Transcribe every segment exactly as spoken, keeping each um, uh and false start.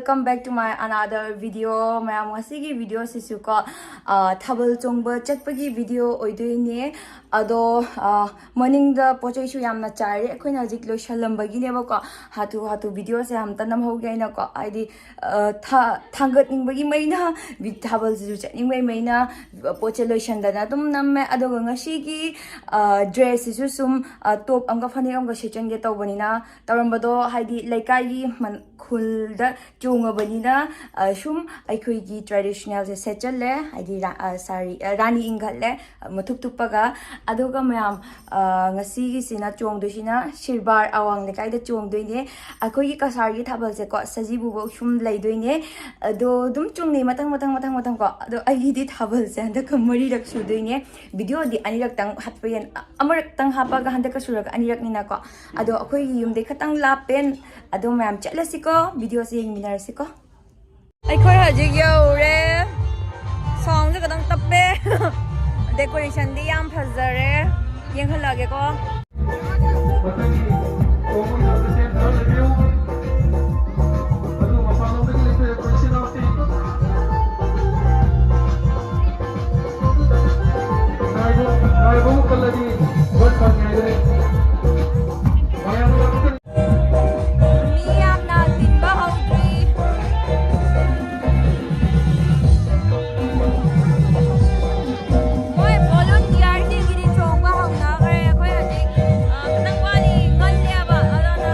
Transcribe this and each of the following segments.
Welcome back to my another video. ꯃꯌꯥꯝ, ꯉꯁꯤꯒꯤ video ꯁꯤꯁꯨ ꯀꯣ, ꯑ, ꯊꯥꯕꯜ ꯆꯣꯡꯕ ꯆꯠꯄꯒꯤ video ꯑꯣꯏꯗꯣꯏꯅꯦ꯫ ꯑꯗꯣ, ꯑ, ꯃꯅꯤꯡꯗ ꯄꯣꯠ ꯆꯩꯁꯨ ꯌꯥꯝꯅ ꯆꯥꯏꯔꯦ꯫ ꯑꯩꯈꯣꯏꯅ ꯍꯧꯖꯤꯛ ꯂꯣꯏꯁꯜꯂꯝꯕꯒꯤ ꯅꯦꯕꯀꯣ, ꯍꯥꯊꯨ ꯍꯥꯊꯨ video ꯁꯦ ꯑꯝꯇ ꯅꯝꯍꯧꯒꯦ ꯍꯥꯏꯅꯀꯣ꯫ ꯍꯥꯏꯗꯤ, ꯑ, ꯊꯥ-, ꯊꯥꯡꯒꯠꯅꯤꯡꯕꯒꯤ ꯃꯩꯅ, ꯊꯥꯕꯜꯁꯤꯁꯨ ꯆꯠꯅꯤꯡꯕꯒꯤ ꯃꯩꯅ, ꯄꯣꯠꯁꯦ ꯂꯣꯏꯁꯟꯗꯅ ꯑꯗꯨꯝ ꯅꯝꯃꯦ꯫ ꯑꯗꯨꯒ ꯉꯁꯤꯒꯤ, ꯑ, dress ꯁꯤꯁꯨ ꯁꯨꯝ, ꯑ, top ꯑꯃꯒ ꯐꯅꯦꯛ ꯑꯃꯒ ꯁꯦꯠꯆꯟꯒꯦ ꯇꯧꯕꯅꯤꯅ, ꯇꯧꯔꯝꯕꯗꯣ, ꯍꯥꯏꯗꯤ, ꯂꯩꯀꯥꯏꯒꯤ ꯃꯟ-, ꯈꯨꯜꯗ ꯆꯣꯡꯉꯕꯅꯤꯅ, ꯑ, ꯁꯨꯝ ꯑꯩꯈꯣꯏꯒꯤ traditional ꯁꯦ ꯁꯦꯠꯆꯜꯂꯦ, ꯍꯥꯏꯗꯤ, ꯔꯥ-, ꯑ, ꯁꯥꯔꯤ, ꯑ, ꯔꯥꯅꯤ ꯏꯟꯈꯠꯂꯦ, ꯑ, ꯃꯊꯨꯞ ꯊꯨꯞꯄꯒ꯫ ꯑꯗꯨꯒ ꯃꯌꯥꯝ, ꯑ, ꯉꯁꯤꯒꯤꯁꯤꯅ ꯆꯣꯡꯗꯣꯏꯁꯤꯅ ꯁꯤꯔꯕꯥꯔ ꯑꯋꯥꯡ ꯂꯩꯀꯥꯏꯗ ꯆꯣꯡꯗꯣꯏꯅꯦ꯫ ꯑꯩꯈꯣꯏꯒꯤ ꯀꯁꯥꯔꯒꯤ ꯊꯥꯕꯜꯁꯦꯀꯣ, ꯁꯖꯤꯕꯨꯐꯧ ꯁꯨꯝ ꯂꯩꯗꯣꯏꯅꯦ꯫ ꯑꯗꯣ ꯑꯗꯨꯝ ꯆꯣꯡꯅꯩ ꯃꯊꯪ, ꯃꯊꯪ, ꯃꯊꯪ, ꯃꯊꯪ ꯀꯣ꯫ ꯑꯗꯣ ꯑꯩꯒꯤꯗꯤ ꯊꯥꯕꯜꯁꯦ ꯍꯟꯗꯛꯀ ꯃꯔꯤꯔꯛ ꯁꯨꯗꯣꯏꯅꯦ꯫ Video ꯗꯤ ꯑꯅꯤꯔꯛꯇꯪ ꯍꯥꯞꯄ ꯌꯥ-, ꯑꯃꯔꯛꯇꯪ ꯍꯥꯞꯄꯒ ꯍꯟꯗꯛꯀ ꯁꯨꯔꯒ ꯑꯅꯤꯔꯛꯅꯤꯅꯀꯣ꯫ ꯑꯗꯣ ꯑꯩꯈꯣꯏꯒꯤ ꯌꯨꯝꯗꯩ ꯈꯇꯪ ꯂꯥꯞꯄꯦ꯫ ꯑꯗꯣ ꯃꯌꯥꯝ ꯆꯠꯂꯁꯤꯀꯣ, video ꯁꯦ ꯌꯦꯡꯃꯤꯟꯅꯔꯁꯤꯀꯣ꯫ ꯑꯩꯈꯣꯏ ꯍꯧꯖꯤꯛ ꯌꯧꯔꯦ꯫ Sound ꯁꯦ ꯈꯤꯇꯪ ꯇꯞꯄꯦ꯫ Decoration ꯗꯤ ꯌꯥꯝ ꯐꯖꯔꯦ꯫ ꯌꯦꯡꯍꯜꯂꯛꯑꯒꯦꯀꯣ꯫ ꯃꯤ ꯌꯥꯝꯅ ꯇꯤꯟꯕ ꯍꯧꯗ꯭ꯔꯤ꯫ ꯃꯣꯏ volunteer ꯁꯤꯡꯒꯤꯗꯤ ꯆꯣꯡꯕ ꯍꯧꯅꯈ꯭ꯔꯦ꯫ ꯑꯩꯈꯣꯏ ꯍꯧꯖꯤꯛ, ꯑ, ꯈꯤꯇꯪ ꯋꯥꯠꯂꯤ, ꯉꯜꯂꯤꯑꯕ꯫ ꯑꯗꯨꯅ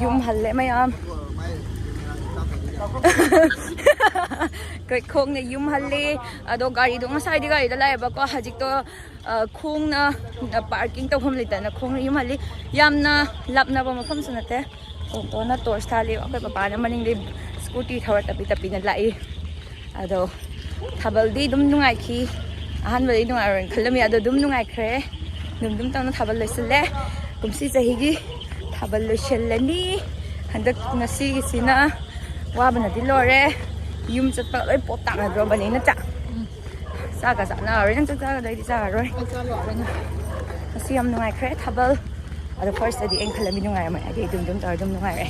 ꯌꯨꯝ ꯍꯜꯂꯦ ꯃꯌꯥꯝ꯫ ꯑꯩꯈꯣꯏ ꯈꯣꯡꯅ ꯌꯨꯝ ꯍꯜꯂꯤ꯫ ꯑꯗꯣ ꯒꯥꯔꯤꯗꯣ ꯉꯁꯥꯏꯗꯤ ꯒꯥꯔꯤꯗ ꯂꯥꯛꯑꯦꯕꯀꯣ, ꯍꯧꯖꯤꯛꯇꯣ ꯑ, ꯈꯣꯡꯅ ꯄꯥꯔꯀꯤꯡ ꯇꯧꯐꯝ ꯂꯩꯇꯅ ꯈꯣꯡꯅ ꯌꯨꯝ ꯍꯜꯂꯤ꯫ ꯌꯥꯝꯅ ꯂꯥꯞꯅꯕ ꯃꯐꯝꯁꯨ ꯅꯠꯇꯦ꯫ ꯇꯣꯟꯇꯣꯟꯅ ꯇꯣꯔꯆ ꯊꯥꯜꯂꯤ꯫ ꯑꯩꯈꯣꯏ ꯄꯄꯥꯅ ꯃꯅꯤꯡꯗꯩ ꯁ꯭ꯀꯨꯇꯤ ꯊꯧꯔ ꯇꯞꯄꯤ ꯇꯞꯄꯤꯅ ꯂꯥꯛꯏ꯫ ꯑꯗꯣ ꯊꯥꯕꯜꯗꯤ ꯑꯗꯨꯝ ꯅꯨꯡꯉꯥꯏꯈꯤ꯫ ꯑꯍꯥꯟꯕꯗꯤ ꯅꯨꯡꯉꯥꯏꯔꯣꯏꯅ ꯈꯜꯂꯝꯃꯤ, ꯑꯗꯣ ꯑꯗꯨꯝ ꯅꯨꯡꯉꯥꯏꯈ꯭ꯔꯦ꯫ ꯑꯗꯨꯝ ꯑꯗꯨꯝ ꯇꯧꯅ ꯊꯥꯕꯜ ꯂꯣꯏꯁꯤꯜꯂꯦ꯫ ꯀꯨꯝꯁꯤ ꯆꯍꯤꯒꯤ ꯊꯥꯕꯜ ꯂꯣꯏꯁꯤꯜꯂꯅꯤ꯫ ꯍꯟꯗꯛ ꯉꯁꯤꯒꯤꯁꯤꯅ ꯋꯥꯕꯅꯗꯤ ꯂꯣꯏꯔꯦ꯫ ꯌꯨꯝ ꯆꯠꯄ ꯂꯣꯏ ꯄꯣꯞ ꯇꯥꯅꯗ꯭ꯔꯣꯕꯅꯤ ꯅꯠꯇ꯭ꯔꯥ? ꯆꯥꯛꯀ ꯆꯥꯅꯔꯔꯣꯏ꯫ ꯅꯪ ꯆꯥꯛ ꯆꯥꯒꯗ꯭ꯔꯥ? ꯑꯩꯗꯤ ꯆꯥꯔꯔꯣꯏ꯫ ꯑꯩ ꯆꯥ ꯂꯣꯏꯔꯦ꯫ ꯉꯁꯤ ꯌꯥꯝ ꯅꯨꯡꯉꯥꯏꯈ꯭ꯔꯦ ꯊꯥꯕꯜ꯫ ꯑꯗꯣ ꯐꯥꯔꯁꯇꯗꯤ ꯑꯩꯅ ꯈꯜꯂꯝꯃꯤ ꯅꯨꯡꯉꯥꯏꯔꯝꯃꯣꯏ ꯍꯥꯏꯗꯤ ꯑꯗꯨꯝ ꯑꯗꯨꯝ ꯇꯧꯔ ꯑꯗꯨꯝ ꯅꯨꯡꯉꯥꯏꯔꯦ꯫